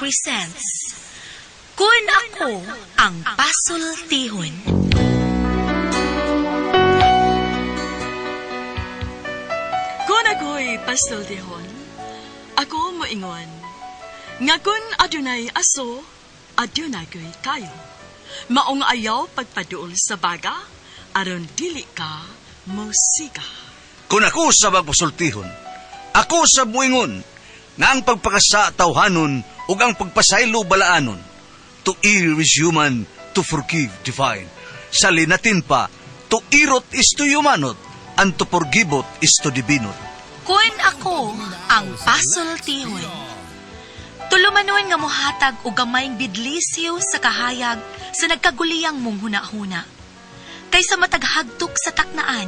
presents Kun Ako Ang Pasultihon. Kung ako'y pasultihon, ako moingon, nga kun adunay aso, adunay ko'y kayo. Maong ayaw pagpaduol sa baga, aron dili ka musika. Kung ako sa magpasultihon, ako sa muingon, nga ang pagpakasa tawhanon ug ang pagpasaylo balaanon. To err is human, to forgive divine. Sa linatin pa, to irot is to humanot, and to forgivot is to divinot. Kun ako ang pasultihon. Tulumanon nga mohatag og gamayng bidlisiw sa kahayag sa nagkaguliyang mong hunahuna. Kaysa mataghagtok sa taknaan,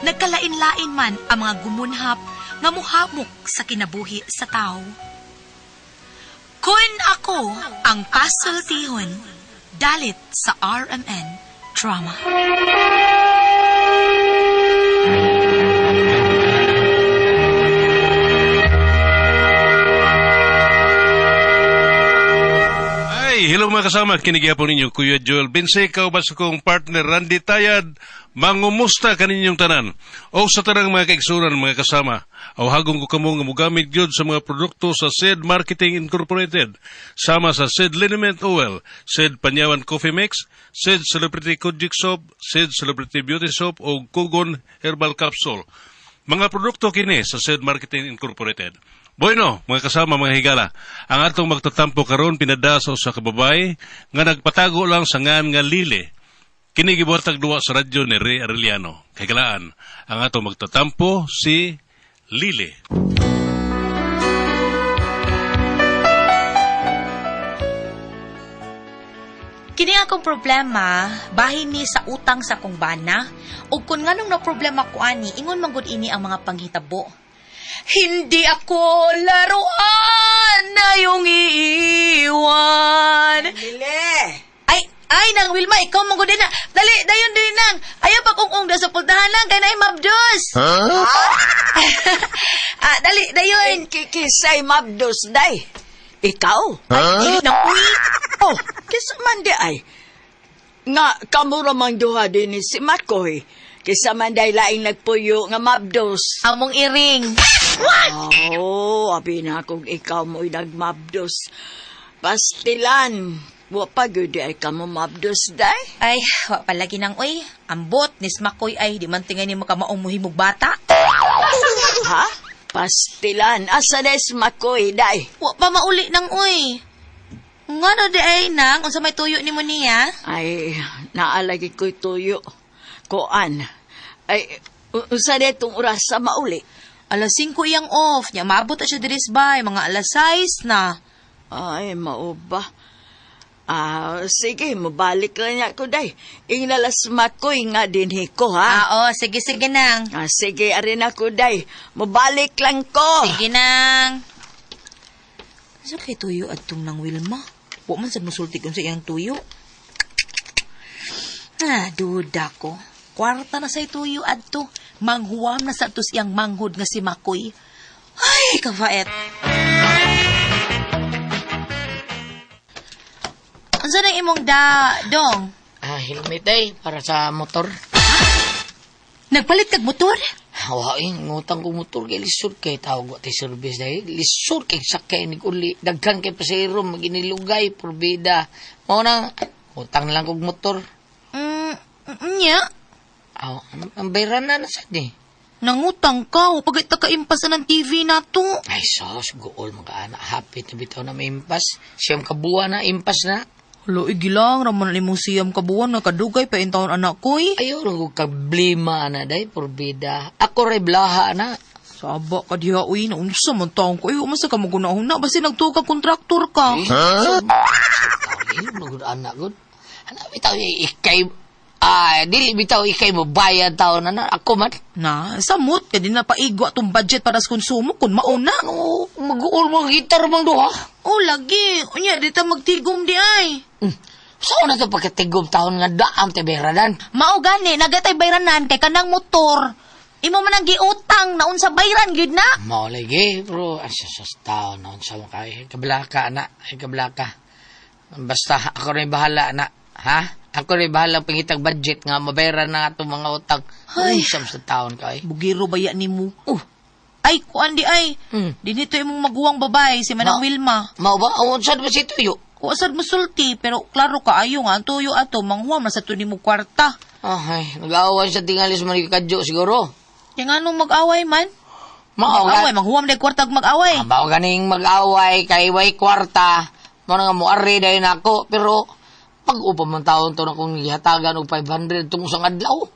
nagkalain-lain man ang mga gumunhap nga muhamok sa kinabuhi sa tao. Kun ako ang pasultihon, dalit sa RMN Drama. Ay, hello mga kasama. Kinigya po ninyo, Kuya Joel Binse, kauban sa kong partner Randy Tayad. Mangumusta kaninyong tanan. O sa tanang mga kaigsunan, mga kasama. O hagong ko kamo nga mugamit gyud sa mga produkto sa SED Marketing Incorporated. Sama sa SED Liniment Oil, SED Panyawan Coffee Mix, SED Celebrity Kojik Soap, SED Celebrity Beauty Soap o Kugon Herbal Capsule. Mga produkto kini sa SED Marketing Incorporated. Bueno, mga kasama, mga higala, ang atong magtatampo karon pinada sa usa ka babae nga nagpatago lang sa ngan nga Lili. Kini gibuhatag duwa sa radyo ni Ray Arellano. Kay kalaan, ang atong magtatampo si Lili. Kini akong problema, bahin ni sa utang sa kong bana, ug kun nganong na problema ko ani, ingon man gud ini ang mga panghitabo. Hindi ako laruan na yung iiwan. Lili! Ay, ay, nang Wilma, ikaw man gud na. Dali, dayon din nang. Ayaw pag ung sa pultahan lang, kay naay mabdos. Ah, dali, dayon. Kikisay mabdos, day. Ikaw? Ay, dili na uy. Oh, kisa man di ay. Nga, kamura mang duha din ni si Makoy. Kisa man day laing nagpuyo nga mabdos. Among iring. Oh, abi na kung ikaw mo'y nagmabdos. Pastilan, wa pa gyud di ay kamo mabdos, day. Ay, wa palagi nang uy. Ambot, nis Makoy ay, di man tingay ni makamaong muhimog bata. Ha? Pastilan, asa na si Makoy, day? Wa pa mauli nang uy. Nga no di ay nang, unsa may tuyo nimo niya? Ay, naalagi ko'y tuyo. Koan. Ay, unsa na itong oras sa mauli? Alas 5 iyang off. Nya maabot na siya diri sa bay, mga alas 6 na. Ay, mauba. Ah, sige, mabalik lang niya ko, day. Inglalas makoy nga dinhi ko, ha? Ah, oh, sige sige nang. Ah, sige, arin ako, day. Mabalik lang ko. Sige nang. Sa kay tuyo adtong nang Wilma? Wa man sad mosulti kung sa iyang tuyo. Ah, duda ko. Kwarta na sa tuyo adto. Manghuwam na sa atos iyang manghod nga si Makoy. Ay, kafaet. Unsa nang imong da, dong? Ah, helmet ay, para sa motor. Nagpalit kag motor? Wa eh, ngutang ko motor kay lisod kay tawag wa tay service dahil lisod kay sakay ni uli. Daghan kay pasahero maginilugay porbida. Mao na utang lang kog motor. Nya. Aw, ang bayran na na sad ni. Nangutang ka, o pagit ka impas na ng TV na to. Ay sos, gool mga anak. Hapit na bitaw na may impas. Siyam kabuan na impas na. Hala, igilang, raman na imong siyam kabuan, nakadugay pa in taon anak ko eh. Ayaw ra ko kablima na day porbida. Ako ray blaha na. Saba ka diha, uy, naunsa man taon ko. Ay, umasa ka magunahuna, basta nagtuo ka kontraktor ka. Huh? Tao, gud anak gud. Anak bitaw ikay dili bitaw ikay mo bayad tao na na ako man. Na, samot, kaya di na paigwa tong budget para sa konsumo kung mauna. Ano, mag-uol mga gitar mang duha. Oh, lagi. Unya, di ta magtigom di ay. Saan na to pagkatigom taon nga daam te beradan? Mao gani, nagatay bayranan kay kanang motor. Imo man ang giutang na unsa bayran gyud na. Mao lagi, bro. Ay, sa tao noon sa mga kay. Kablaka, na. Ay, kablaka. Basta, ako rin bahala, na. Ha? Ako rin bahala pangitag budget nga mabayaran na atong mga utang. Ay. Unsam sa taon kay. Bugiro ba ya nimo? Oh, Ay, kuan di ay. Dinito imong maguwang babae si Manang Ma- Wilma. Mao ba? O, unsa ba si Tuyo? Wa sad musulti pero klaro kaayo nga ang tuyo ato manghuam na sa to nimo kwarta. Ay, nag-aawan sa tingalis man kadyo siguro. Kaya nga nung mag-away man? Mao Mag-away, ga. manghuam na kwarta ug mag-away. Mao ganing mag-away kay way kwarta. Mao na nga moari dayon ako pero pag upa man taon to na kung gihatagan og 500 tungod sa adlaw.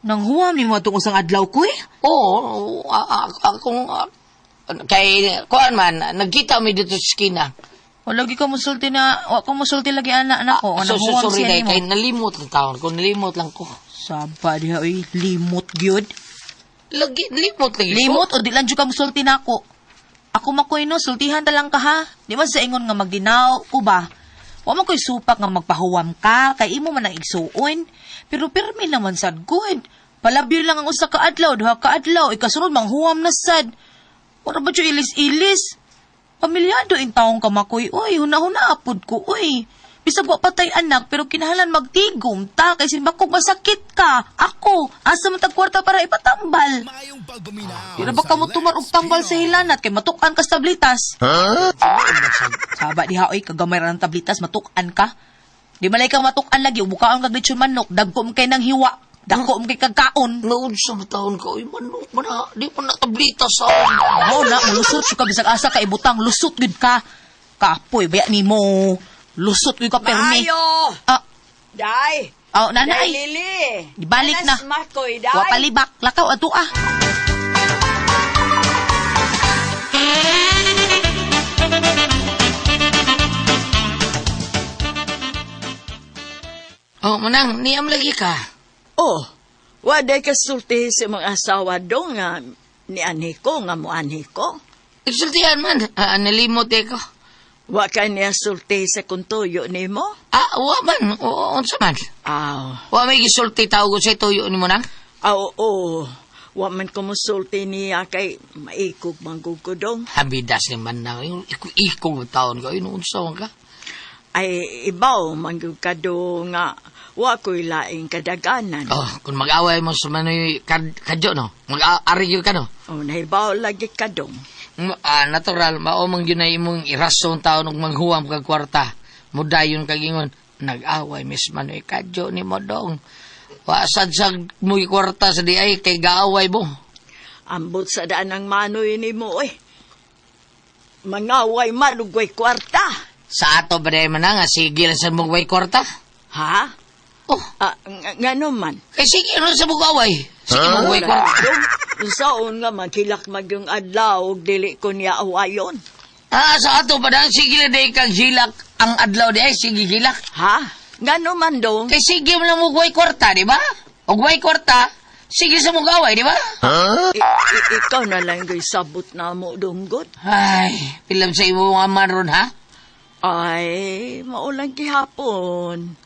Nanghuam nimo atong usang adlaw ko eh. Oo, akong kay kuan man nagkita mi dito sa eskina. Wala lagi ka musulti na, wa ka musulti lagi anak nako. So, so Nanghuam sorry siya dai nimo. kay nalimot lang taon ko, nalimot lang ko. Saba diha oy, limot gyud. Lagi limot lagi ko. Limot o di lang jud ka musulti nako. Ako makoy no, sultihan ta lang ka ha. Di man sa ingon nga magdinaw ko ba. Wa man ko'y supak nga magpahuwam ka, kay imo man ang igsuon. Pero pirmi naman sad good. Palabyo lang ang usa ka adlaw, duha ka adlaw, ikasunod manghuwam na sad. Wala ba jud ilis-ilis? Pamilyado in taong ka makoy, oy, huna-huna apod ko, oy. Bisag wa patay anak, pero kinahanglan magtigom ta kay simbakog masakit ka. Ako, asa man tag kwarta para ipatambal. Di na ba ka mo tumar og tambal sa hilanat kay matuk-an ka sa tablitas? Saba diha oy, kagamay ra ng tablitas, matuk-an ka. Di malay kang matuk-an lagi, ubukaon kag lechon manok, dagko mo kay nang hiwa, dagko mo kay kagkaon. Noon sa taon ko, oy manok man na, di man natablita sa. Mao na, mulusot jud ka bisag asa ka ibutang, lusot gyud ka. Kapoy baya nimo. Lusot gyud ka permi. Maayo! Ah, Day! aw nanay. Day, Lili! Ibalik na. Alas Makoy, day! Wa palibak, lakaw ato ah. Oh, manang, niyam lagi ka. Oh, waday ka sulti sa mga asawa do nga ni anhi ko, nga mo anhi ko. Isultihan man, ah, nalimot eh ko. Wa ka niya sulti sa kuntuyo nimo? Ah, wa man, o, unsa man. Aw, Wa may gisulti tao ko sa tuyo ni mo nang. aw, oo. Wa man ko musulti niya kay maikog manggug ko dong. Habidas ni manang, yung iko-iko taon ko, yun, unsa man ka. Ay, ibaw manggug ka do nga wa ko'y laing kadaganan. Oh, kung mag-away mo sa manoy kadyo, no? Mag-ari ka, no? Oh, nahibaw lagi ka dong. Natural, mao man gyud na imong irason taon og manghuwam kag kwarta. Mudayon kag ingon, nag-away Miss Manoy kadyo ni mo dong. Wa sad sad mo kwarta sa di ay kay gaaway mo. Ambot sa daan ang manoy nimo eh. Mangaway malugway kwarta. Sa ato ba man na nga sige lang sa mong way kwarta? Ha? Oh, Ah, ngano man? kay sige ano sa mong away? Sige mong way kwarta. Dong, saon nga man kilak magyong adlaw ug dili ko niya awayon. Ah, sa ato pa na sige lang day kag hilak ang adlaw di ay sige hilak. Ha? Ngano man dong? Kay sige mo lang mong way kwarta, di ba? Og way kwarta, sige sa mong away, di ba? Ikaw na lang gay sabot na mo donggot. Ay, pilam sa imo nga man ron, ha? Ay, maulang gihapon.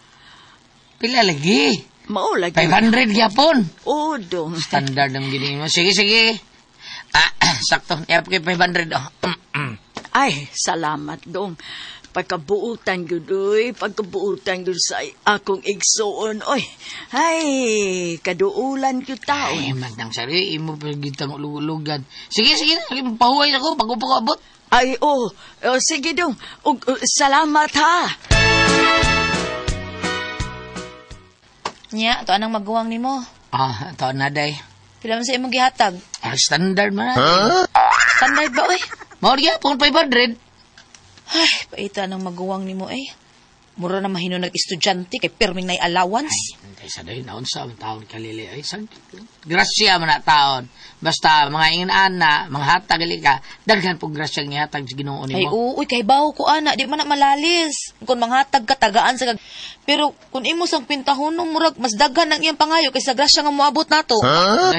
Pila lagi. Mao lagi. 500 gyapon. Oo, dong. Standard ang gini mo. Sige, sige. Ah, sakto. Iyap kay 500. Oh. Ay, salamat dong. Pagkabuutan gud oy, pagkabuutan gud sa akong igsuon oy. Ay, kaduulan gyud taon. Ay, magdang sari. Imo pa gitang ulug-ulugan. Sige, sige. Pahuway ako. Pag upo ko abot. Ay, oh, oh sige dong. Ug, salamat ha. Nya, to anang maguwang nimo. Ah, ito na day. Pila man sa imong gihatag? Ah, standard man. Standard ba oy? Mao gyapon 500. Ay, paita anang maguwang nimo eh. Mura na mahino nag-estudyante kay pirming nay allowance. Ay, sa day, naon sa ang taon kalili. Ay, sag, grasya man na taon. Basta, mga ingan-ana, mga hatag ali ka, daghan po grasya nga ihatag sa Ginoo Ay, nimo. uy, kay bawo ko ana, di man na malalis. Kung manghatag ka tagaan sa kag. Pero kung imo sang pintahon murag mas daghan ang iyang pangayo kaysa grasya nga moabot nato. Ay,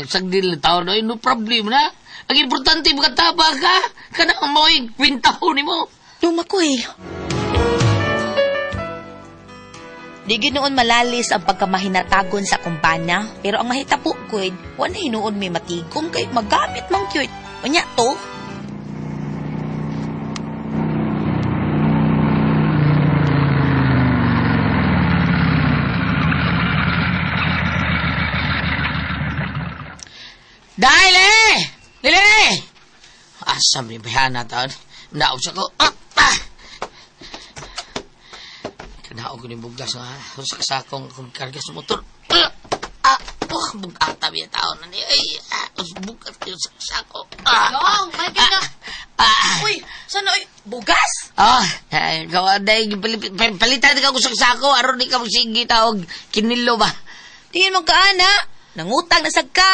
sagdil na taon, ay, no problem na. Ang importante, makataba ka. Kanang mo'y kwintahon nimo. Luma ko eh. Di ginoon malalis ang pagkamahinatagon sa akong bana, pero ang mahitapo ko, wala hinuon may matigom kay magamit mang cute. Unya to. Dahil eh! Lili! Asa may bayana taon. Naog sa ko. Ah! Ah! Kanaog ko ni bugas nga. Sa sakong akong karga sa motor. Ah! Ah! Oh, bugata biya taon na ni. Ay! Ah! Bugat ko sa sako. Ah! Dong, may ka. Ah! Uy, sana oy, bugas? Ah, ay, ikaw, day, palitan ka ko sa sako. Aron di ka magsige taog. Kinilo ba? Tingin mo ka, ana. Nangutang na sad ka.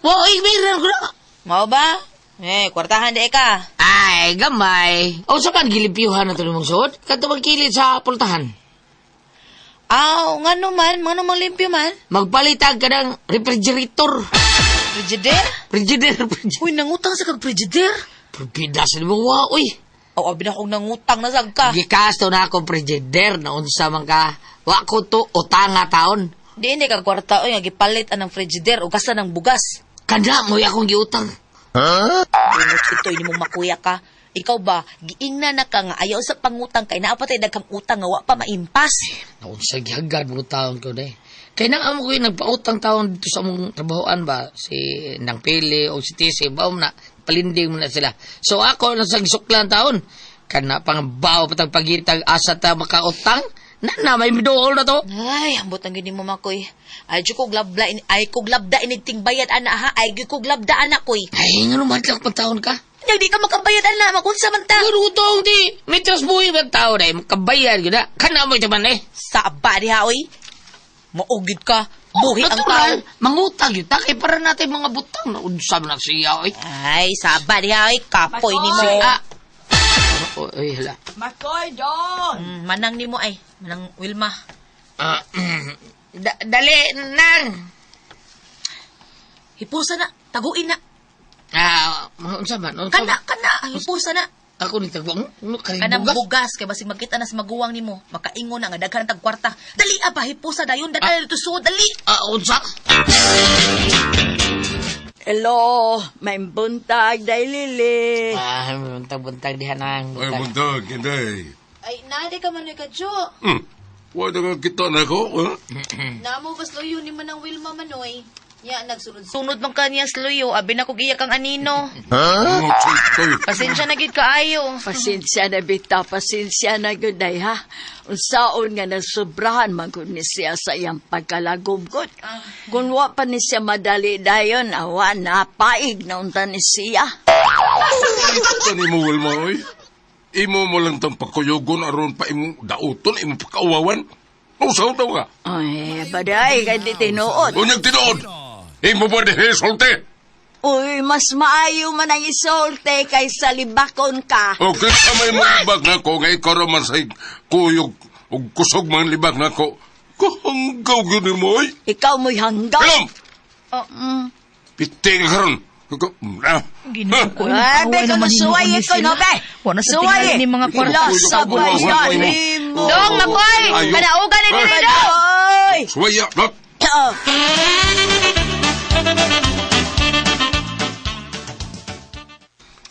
Wo, ay, meron ko na. Mao ba? Eh, kwartahan di ka. Ay, gamay. O sa man gilimpyuhan na ito mong suot? Kadto magkilid sa pultahan. Aw, ngano man, ngano mang limpyo man? Magpalitag ka ng refrigerator. Frigidaire? Frigidaire, frigidaire. Uy, nangutang sa kag frigidaire. Pagpida sa mo, wa, uy. Aw, abi na akong nangutang na sad ka. Gikasto na akong frigidaire na unsa man ka. Wa ko to utanga taon. Di hindi ka kwarta oy nga gipalit anang frigidaire o gasa ng bugas. Kada mo akong giutang. Bunot ito ini mong makuya ka. Ikaw ba, giingna na ka nga ayaw sa pangutang kay naa pa tay daghang utang nga wa pa maimpas. Naunsa gihagad mo taon ko day. Kay nang amo ko yung nagpautang taon dito sa among trabahoan ba si Nang Pili o si Tisi ba na palinding mo na sila. So ako nasa gisuklan taon kana pang bao patag pagitag asa ta makautang na na may miduol na to. Ay, ambot ang gini mo makoy. Ay jud kog labla ini ay kog labda inig tingbayad ana ha. Ay gyud kog labda ana koy. Ay ngano madlak pa taon ka. Nya di ka makabayad ana, makunsa man ta. Ngano utong di may trust buhi ba tao day makabayad gyud na. Kana mo ito man eh. Saba diha oy. Maugid ka. Buhi ang tao. Natural, mangutang yun ta kay para natin mga butang na unsa man na siya oy. Ay, saba diha oy. Kapoy nimo. Si ah. Oy, hala. Makoy, Dong! Manang nimo ay, manang Wilma. Ah, dali, nang. Hipusa na, taguin na. Ah, unsa man? Unsa Kana man? kana, hipusa na. Ako ni tagwang, ano kay Kanang bugas? bugas kay basig magkita na sa maguwang nimo, makaingon na nga daghan tag kwarta. Dali apa hipusa dayon dali dito so dali. Ah, unsa? Hello, may buntag, day Lili. Ah, buntag-buntag diha nang. Ay, buntag, inday. Ay, nadi ka man kadyo. Wala nga kita na ko, ha? Namo bas luyo ni manang Wilma manoy. Nya nagsunod-sunod man kaniya sa luyo, abi na kog iya kang anino. Ha? Pasensya na gid kaayo. Pasensya na bitaw, pasensya na gud day ha. Unsaon nga nasubrahan man gud ni siya sa iyang pagkalagubgot. Kung wa pa ni siya madali dayon, awa na paig na unta ni siya. Ito ni mo, Wilma, oy. Imo mo lang tang pakuyugon aron pa imo dauton, imo pakauwawan. Usaw daw ka. Ay, baday, kay di tinuod. Unyag tinuod. Imo ba di sulti? Uy, mas maayo man ang isolte kaysa libakon ka. O kita may mga libak na ko, nga ikaw raman sa kuyog ug kusog mga libak na ko. Kahanggaw yun mo, oy. Ikaw mo'y hanggaw. Hilom! Oh. Piti ka karon. Ah. Ginoo ko. Ay, be, kung suway ko, no, be. Wala sa Suway. tingali ni mga kwarta. Lasa ba yan nimo? Dong, Makoy! Ayo. Panaugan ni diri dong! Ay! Suwaya, lop. Oh.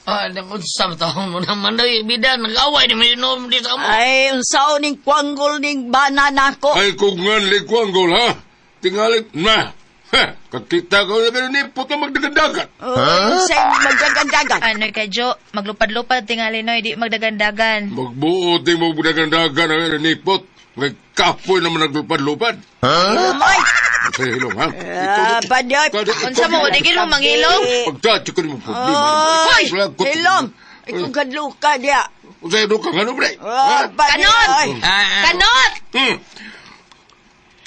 Ah, unsa man taon mo naman oy, bida nag-away ni may inom di sa amo. Ay, unsaon ning kwanggol ning bana nako. Ay, kung nga likuan ko, ha? Tingali, na. Ha, kakita ko na ganun ni puto magdagandagan. Oh, unsay magdagandagan. Ano kadyo, maglupad-lupad tingali noy, di magdagandagan. Magbuot din mo magdagandagan ang nipot. Nagkapoy naman naglupad-lupad. Lumay. Sa hilong, ha? Ah, baday. Unsa mo, di mo mangilong? Pagdati ko ni mo problema. Oy, hilom. Ikaw kadluka diya. Unsay duka nga no, bre? Ah, baday. Kanon! Ay. Ah, Kanot! Hmm.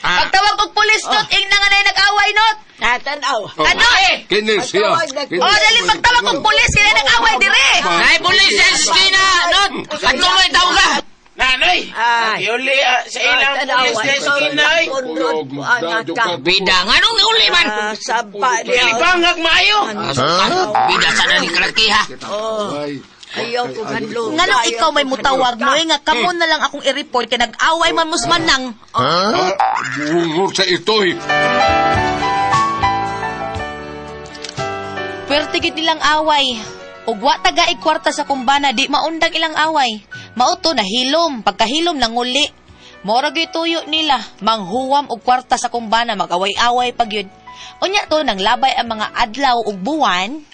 ah, Pagtawag og pulis not, ing na nga na nag-away not. Ah, tanaw. Oh. Kanot! Kini siya. Pagtawag na- Oh, dali pagtawag og pulis sila nag-away dire. Nay, pulis sa esquina, not. Adto mo itaw ka. Nanoy! Ay. Iuli sa ilang Ah, tanaw. pulis na esquina ay! Anak ka. Bida nganong uli man? Ah, saba diya. Ilibangag maayo! Ah, Bida sa nani kalaki ha. Ay. Ayaw ko hadlok. Nganong ikaw may mutawag noy nga kamo na lang akong i-report kay nag-away man mus manang. Ah, bungor sa ito eh. Puwerte gid nilang away. Ug wa taga kwarta sa kumbana di maundang ilang away. Mao to nahilom, pagkahilom nanguli. Mora gyud tuyo nila, manghuwam og kwarta sa kumbana mag-away-away pag yun. Unya to nang labay ang mga adlaw ug buwan.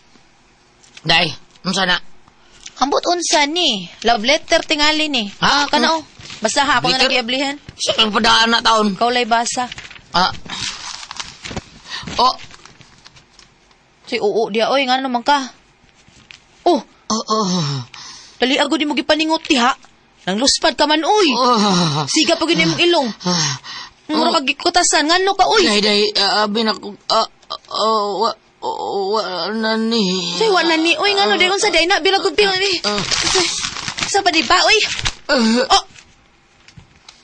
Day, unsa na? Ambot unsa ni? Love letter tingali ni. Ha? Ah, kana oh. Basta ha, ako na Letter? nagiablihan. Sa kang padaan na taon. Ikaw lay basa. Ah. Oh, Si oo diya oy ngano man ka? Oh, oh, oh. dali agad mo gipaningot diha. Nang luspad ka man oy. Oh. Siga pa gyud imong ilong. Ah. Mura kag gikutasan ngano ka oy. Day, day, abi na ko, wa, wa, na ni. Say wa na ni oy ngano day unsa day na bila gud ni. Ah. Sa ba di ba oy? Ah, Oh.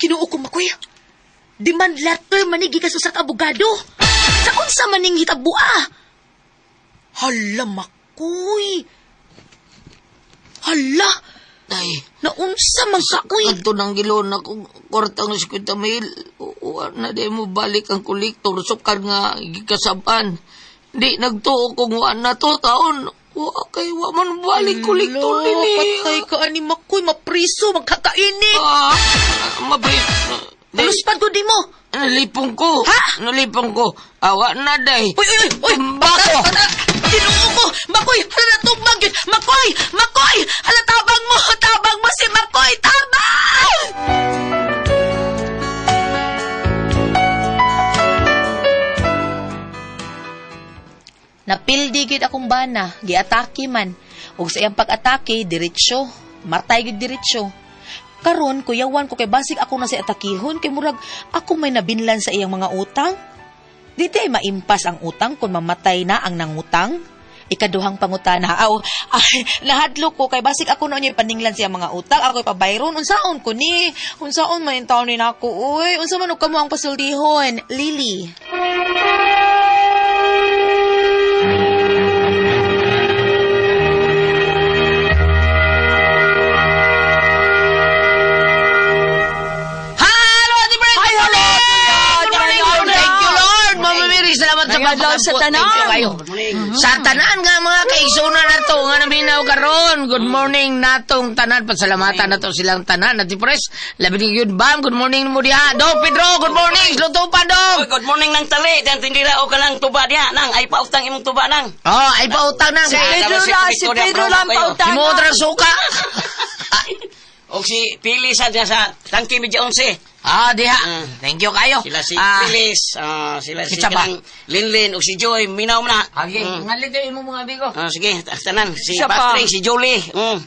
Kinuo ko makoy. Demand letter manigi ka sa abogado. Sa unsa maning hitabua? Hala makoy. Hala, Day, naunsa man ka oy. kadto nang gilon ako, kwartang 50 mil. Wa na di mo balik ang kolektor, sukad nga gikasaban. Di nagtuo kung wa na to taon. Wa kay wa man balik kolektor Hala, dinhi. Patay ka ani makoy, mapriso, magkakainit. Ah, mabri. Day, Luspad ko di mo. nalipong ko. Ha? Nalipong ko. Awa na, day. Uy, uy, uy, uy! Bako! Tinuo ko! Makoy! Hala na tubag yun! Makoy! Makoy! Hala tabang mo! Tabang mo si Makoy! Tabang! Napildi gid akong bana, giatake man. Ug sa iyang pag-atake, diretsyo. Matay gid diretsyo. Karon kuyawan ko kay basig ako na si atakihon kay murag ako may nabinlan sa iyang mga utang. Di day maimpas ang utang kung mamatay na ang nangutang. Ikaduhang pangutana. Aw, ay, nahadlok ko kay basig ako na niya paninglan siya mga utang. Ako ipabayron. Unsaon ko ni? Unsaon man yung taon ni nako? Uy, unsa man og kamo ang pasultihon? Lily. Hello, Ate Brent! Hi, hello! Good morning, good morning. Thank you, Lord! Mama Mary, salamat sa Nangadaw sa pagpapakampot. tanan. Thank you kayo. Sa tanan nga mga kaigsunan na to, nga naminaw karon. Good morning natong tanan. Pasalamatan na to silang tanan. Ate Pres, labi ni yun, Bam. Good morning mo diha. Dong Pedro, good morning. Luto pa, Dong. Oy, good morning nang tali. Dan tindira o ka lang tuba diha nang ay pautang imong tuba nang. Oh, ay pautang na. Si Pedro si na, si Victoria Pedro Bravo lang kayo. pautang. Himuot ang suka. O si Pili sa diha sa Tangki Media 11. Ah, diha. Mm. Thank you kayo. Sila si Ah, Phyllis, sila si Kitsa ba? kanang Linlin o si Joy, minaw na. Okay, Mm. ngalit kayo imong mga amigo. Ah, sige, tanan si Siya pa. Patrick, si Jolie. Mm.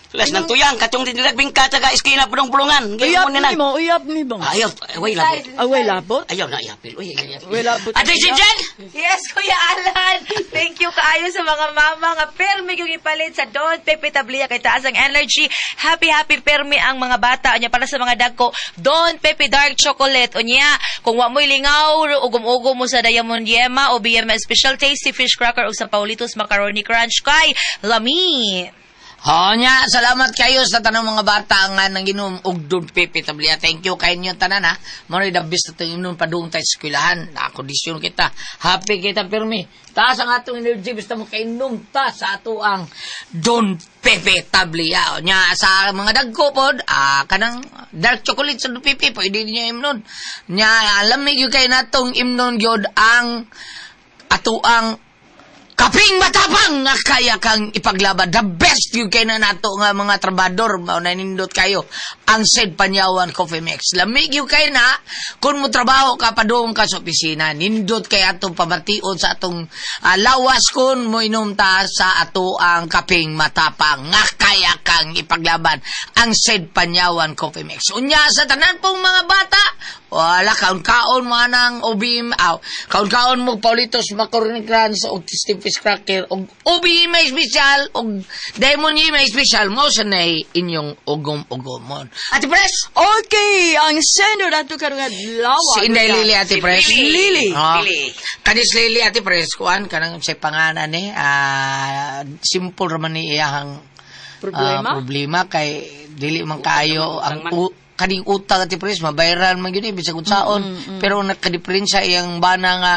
Sila nang tuyang katong tindirag bingka taga eskina punong pulungan. Uyab ni mo, uyab ni mo. Ayaw, way labot. Away labot. Ayaw na yapil. Uy, ayaw. Way labot. Ate si Jen! Yes, Kuya Alan. Thank you kaayo sa mga mama nga permi yung ipalit sa Don Pepe Tablia kay taas ang energy. Happy happy permi ang mga bata unya para sa mga dagko. Don Pepe Dark Chocolate unya kung wa mo'y lingaw ugom-ugom mo sa Diamond Yema o BMS Special Tasty Fish Cracker o sa Paulitos Macaroni Crunch kay Lami. Honya, salamat kayo sa tanang mga bata nga nang ginom og Don Pepe Tablia. Thank you kay inyo tanan ha. Mo ni the best atong inom padung tayo sa eskwelahan. Nakondisyon kita. Happy kita pirmi. Taas ang atong energy basta mo kainom ta sa ato ang Don Pepe Tablia. Nya sa mga dagko pod, kanang dark chocolate sa Don Pepe pwede niyo imnon. Nya alam mi gyud kay natong imnon gyud ang ato ang kaping matapang nga kaya kang ipaglaban. The best yung kay na nato nga mga trabador. Mao na nindot kayo. Ang said Panyawan Coffee Mix. Lamig yung kay na kung mo trabaho ka padung ka sa opisina. Nindot kay atong pamation sa atong lawas kun mo inom ta sa ato ang kaping matapang nga kaya kang ipaglaban. Ang said Panyawan Coffee Mix. Unya sa tanan pong mga bata, wala kaon-kaon mo anang OBM aw kaon-kaon mo Paulitos Macaroni Crunch og Tasty Fish Cracker og OBM may special og Diamond Yema may special mo sa nay inyong ugom-ugomon. Ate Pres! Okay, ang sender ato karong adlaw. Si Inday Lily, Ate Pres. Lily. Oh. Lily. Kanis Lily, Ate Pres, kuan kanang sa pangalan ni simple raman ni iyahang Problema? Problema kay dili man kaayo ang kaning utang, Ate Pres, mabayaran man gyud eh bisag unsaon, pero nakadiferensya iyang bana nga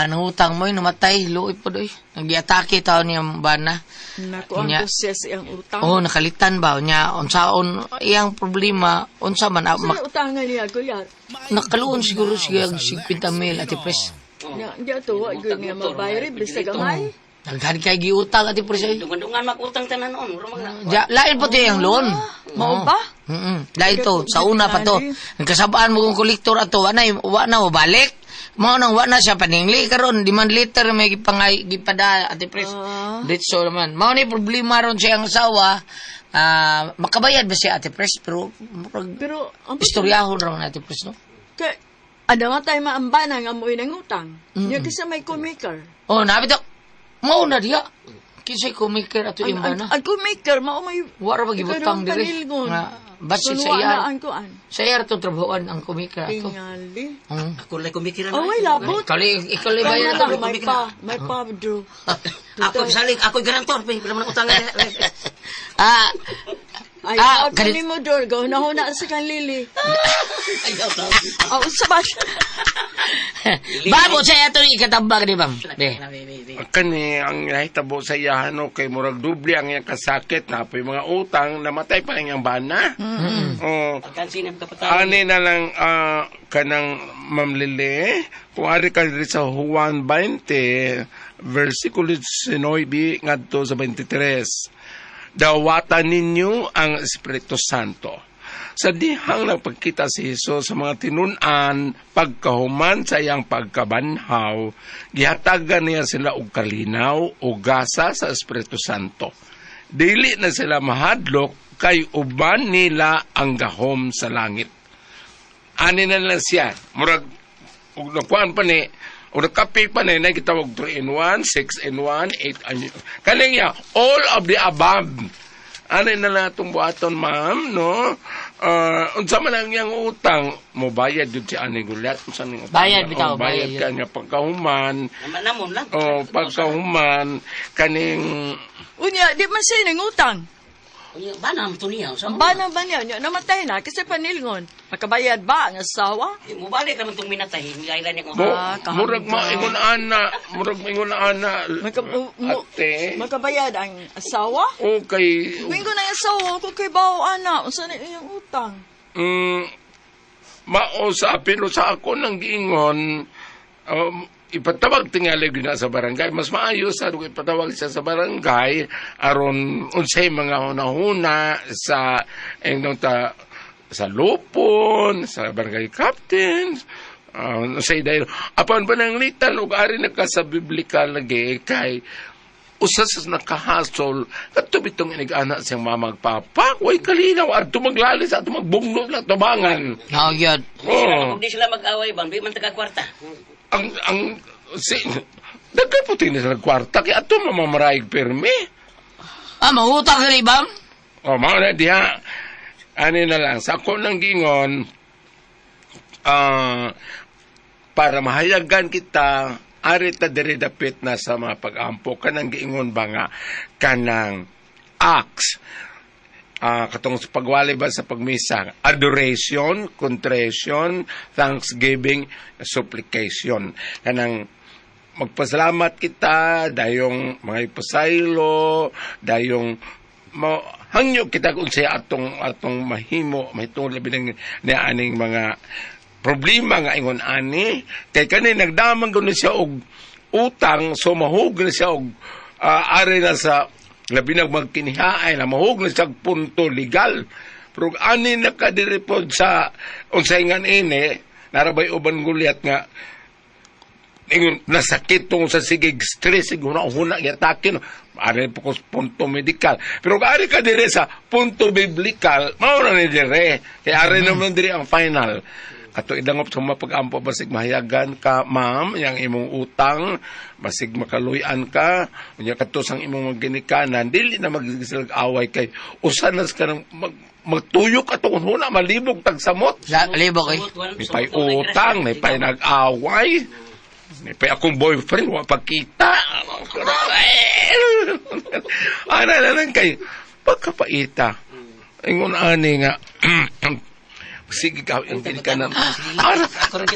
nangutang mo namatay, luoy pod oy, nagiatake taon niyang bana. Nako, ang Unya. proses iyang utang. Oh, nakalitan ba nya unsaon iyang problema, unsa man Sa utangan niya, Gulyat. Nakaluon siguro siya og 50 mil, Ate Pres. Nya, di ato, wa gyud niya mabayari, bisag gamay. Daghan kay giutang, Ate Pres, ay. Dungan-dungan magutang tanan noon. Mura mga Ja, lain po to yung loan. Mao ba? Lain to, sa una pa to. Ang kasabaan mo kung kolektor ato, wa na, wa na mo balik. Mao nang wa na siya paningli karon demand letter may gipangay gipada, Ate Pres. Ditso naman. Mao ni problema ron siya ang asawa. Makabayad ba siya, Ate Pres, pero murag Pero, ang istoryahon ra man, Ate Pres, no? Kay, ada nga tayo maambana nga mo'y nangutang. Nya kasi may kumaker. Oh, nabi to. Mao na diha. Kinsay kumaker ato Ang, yung ang, bana? ang kumaker, mao may Wa ra ba gibutang Karon diri? panilgon. Nga basit Kun sa wa iya. na ang kuan. Sa iya tong trabahoan ang kumaker ato. Tingali. Ako lang kumikiran. Oh, ay, labot. Kali ikaw lay Kaya bayad lang, ato. may pa, bro. Ako salig, ako garantor, pe, wala man ang utang. Ay, ah, mo, Dor. Gahuna-huna sa kang Lili. Ah, unsa ba siya? Babo sa ato ikatambag di bang? Be. Kani ang nahitabo sa iyahan no, kay murag doble ang iyang kasakit na po mga utang, namatay pa ang iyang bana. Oh, Pagkansin ang kapatay. ani na lang kanang Ma'am Lili, kung ari ka diri sa Juan 20, versikulo 19 ngadto sa 23. Dawatan ninyo ang Espiritu Santo. Sa dihang nagpagkita si Jesus sa mga tinun-an pagkahuman sa iyang pagkabanhaw, gihatagan niya sila og kalinaw o gasa sa Espiritu Santo. Dili na sila mahadlok kay uban nila ang gahom sa langit. Ani na lang siya. Murag, ug nakuan pa ni, ug nakapi pa ni, na gitawag 3 in 1, 6 in 1, 8 in 1. Kaning niya, all of the above. Ani na lang itong buhaton, ma'am, no? Unsa man ang iyang utang, mobayad yun si Ani Gulyat. Unsa ning utang? Bayad, bitaw, Oh, bayad bayad ka niya pagkahuman. Naman namon lang. Oh, pagkahuman, kaning Unya, di man siya nangutang. Unya, bana mo to niya. Sa Bana ba niya? Nya, namatay na kasi panilngon. Makabayad ba ang asawa? Mubalik naman tong minatay. Ngailan niya mo, kung Ah, kahamdam. murag maingon ana, murag maingon ana, ate. Makabayad ang asawa? Okay. Mingo na yung asawa ko kay bao ana. Unsa na iyang utang? Mao sa pero sa ako nang giingon, ipatawag tingali gyud na sa barangay. Mas maayo sa kung ipatawag siya sa barangay aron unsay mga hunahuna sa ingnon ta sa lupon, sa barangay captain, unsay dahil apan pananglitan og ari na ka sa biblical lagi kay usa sa nakahasol kadto bitong inig-ana siyang mama ug papa, way kalinaw adto maglalis, adto magbungno lang tubangan. Mao gyud. Oh, Kung di sila mag-away bang, di man taga kwarta. Ang si daghan po tingin sa kwarta kay adto mamamarayig pirmi. Mangutang ka ni bang? Oh, mao na diha. Ani na lang sa ako nang gingon, para mahayagan kita, ari ta diri dapit na sa mga pag-ampo, kanang giingon ba nga kanang acts, katong sa pagwali ba sa pagmisa, adoration, contrition, thanksgiving, supplication, kanang magpasalamat kita dayong mga ipasaylo, dayong mo hangyo kita kung siya atong atong mahimo mahitungod labi ng nianing mga problema nga ingon ani kay kani nagdamang kuno siya og utang, so mahug na siya og ari na sa labi nag magkinihaay na mahug na siya og punto legal, pero ani nakadiri pod sa unsay ngan ini narabay uban gulyat nga ingon nasakit tungod sa sigig stress, sig huna-huna giatake, no? Ari po ko sa punto medical, pero kung ari ka dire sa punto biblical, mao na ni dire kay ari naman dire ang final ato idangop sa mapag-ampo, basig mahayagan ka, ma'am, yang imong utang, basig makaluyan ka. Unya kadto sang imong magginikanan dili na magsilag away kay usan na ka nang magtuyok atong huna, malibog tagsamot. Libok eh. May pay utang, may pay nag-away, may pay akong boyfriend, wa pagkita. Ano na lang kay, Pagkapaita. Ingon ani nga sige ka ang ginikanan.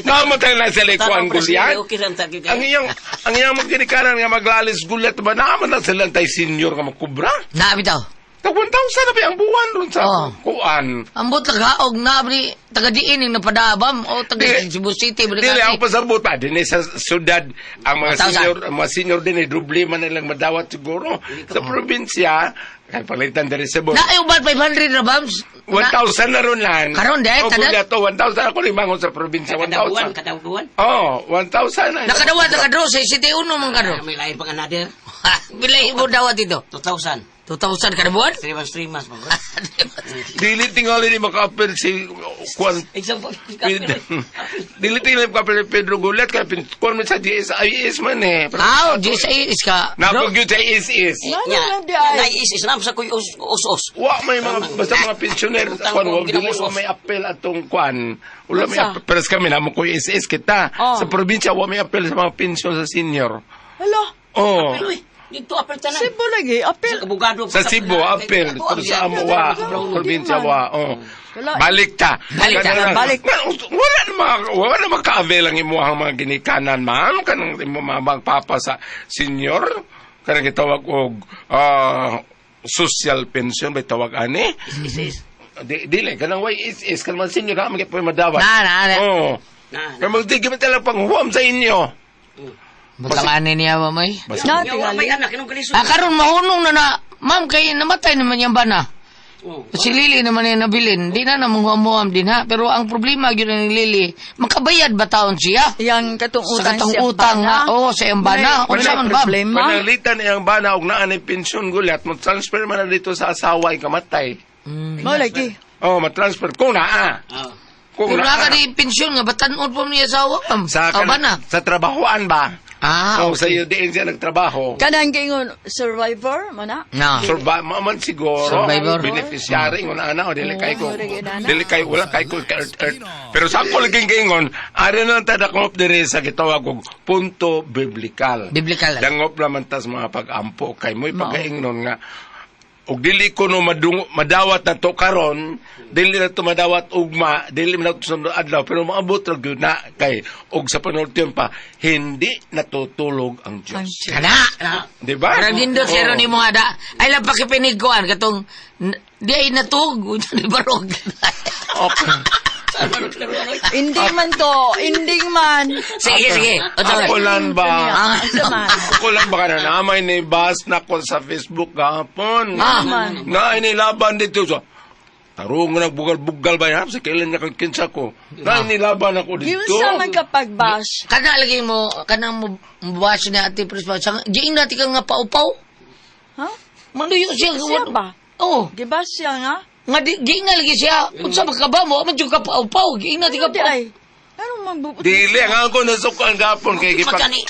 Namatay na sila kuan Goliath. Okay lang tagi. Ang iyang mga ginikanan nga maglalis gulat ba naman na sila tay senior nga makubra. Na bitaw. Tag 1,000 na ba ang buwan ron sa Oh. kuan. Ambot lagaog na abri taga diin ning napadabam o taga Dili. Cebu City bali Dili kasi. ako pasabot pa dinhi sa syudad ang mga 1,000. senior ang mga senior din eh doble man nilang madawat siguro sa probinsya kay palitan diri sa Cebu. Na ay uban 500 ra bams. 1,000 na ron lang. Karon, dahil, Oh, tanan? kuya to, 1,000 ako limangon sa probinsya, Kadabuan, 1,000. kadabuan. Oh, 1,000 na. Nakadawat nakadro sa City Uno man karon. May lain pang another. Pila imo dawat ito? 2,000. 2,000 kada buwan? 3 months, 3 months. Bro. Dili tingali ni maka-appeal si Juan Example. Pedro. Dili tingali maka-appeal si Pedro Gulat kay kuan man sa GSIS man eh. Aw, GSIS ka. Bro, Napag yun sa ISIS. Ano Nya, lang di ay? nais Islam sa kuy us-us. Wa may mga basta mga pensioner kuan wa dili wa may appeal atong kuan. Wala may Unsa? appeal. Pero kami namo ko ISIS kita. Oh. Sa probinsya wa may appeal sa mga pensyon sa senior. Hala, Oh. Pero eh, dito apel tanan. Cebu lagi, apil. Sa abogado. Sa Cebu, appeal. Pero sa amo wa, probinsya wa. Oh. Wala. Balik ta. Balik ta. Kanang- Balik. Wala na maka-avail ang imuhang mga ginikanan, ma'am. Kanang imo mga magpapa sa senior. Kanang gitawag og social pension ba tawag ani? Is, Di, dili kanang way is kanang mga senior na magyapon madawat. Na, na, na. Oh. Na, na. Kaya magdi gid talaga panghuam sa inyo. Butang niya ba may? Basta Na, Nya, wala tingali. may anak, inong kalisod. Ah, karon mahunong na na. Ma'am, kay namatay naman yung bana. Oh. Si Lily naman yung nabilin. Di na namunguamuam din ha. Pero ang problema yun ni Lily, makabayad ba taon siya? Yang katong Sa utang katong siya utang bana. ha? Oo, sa iyang bana. May- Unsa may man ba? problema. Pananglitan iyang bana og naa ni pensyon gulat mo transfer man na dito sa asawa ikamatay. Mao lagi. Oh, ma-transfer kung naa. Ah. Kung Kung naa. naa ka di pensyon nga, batanon po niya asawa, ma'am. Sa, Ah, bana. sa trabahoan ba? Ah, Oh, sa iyo diin siya nagtrabaho. Kanang gingon survivor mo na. Na. Survive man siguro. Survivor. Beneficiary ngon ana o dili kay ko. Oo, ana. Dili kay wala kay ko ka earth, earth. Pero sa ako laging giingon, ari na lang ta dakop diri sa gitawag og punto biblikal. Biblikal. Dangop naman tas mga pag-ampo kay mo'y pagaingnon nga og dili ko no madung, madawat na to karon, dili na to madawat ugma, dili man na to sunod adlaw, pero maabot ra gyud na kay og sa panultiyon pa hindi natutulog ang Dios. Kana. Di ba? Parang nindot Oo. sa ni mo nga da. Ay lang pakipinig ko an katong di ay natug di barog. Okay. Hindi man to, hindi man. Sige, sige. Unsa man? Ako lang ba? Ah, Unsa man? Ako lang ba ka na namay ni Bas na ko sa Facebook gahapon. Ah. Na inilaban dito sa Tarong nga nagbugal-bugal ba yan? Sa kailan niya kang kinsa ko. Na inilaban ako dito. Giunsa man kapag bash. Kana lagi mo kanang mo bash ni Ate Pris ba? Giing nati ka nga paupaw. Ha? Manuyo siya. Siya ba? Oo. Gibash siya nga? Nga di giing na lagi siya. Unsa ba ka ba mo? Man jud ka paupaw. Giing na ti ka Di paupaw. ay. Ano man bubot? Dili, ang ako nasukan gahapon kay gipak. Magkani,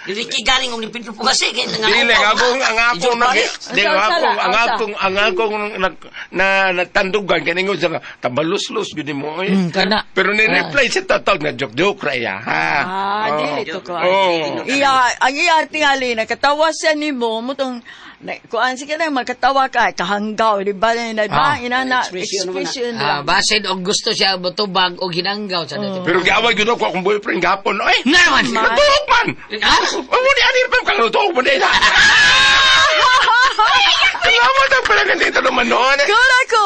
dili kay galing og ni Pedro Pugasi kay nga. Dili, ang akong, ang akong, nag, di, ang akong, ang Unsa, akong, ang akong, nag, na, natandugan, kaningon siya nga, tabaluslus, gud mo, eh. Kana. Pero ni-reply siya tatawag na joke-joke ra iya, ha? Ah, Oo. dili to ko. Oo. Iya, ang iya tingali nakatawa siya nimo mutong na, kuan sige na magkatawa ka kahanggaw di ba na ba Ah. inana Expression naman na. expression Ah, lang. basin og gusto siya motubag og hinanggaw sa dati. Pero giaway gyud ako akong boyfriend gahapon, oy. Nga naman. Natuog man! Ah? Ang ni ani pa kang natuog man din. Salamat ang pala dito naman noon. Good ako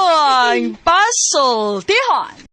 ang pasultihan.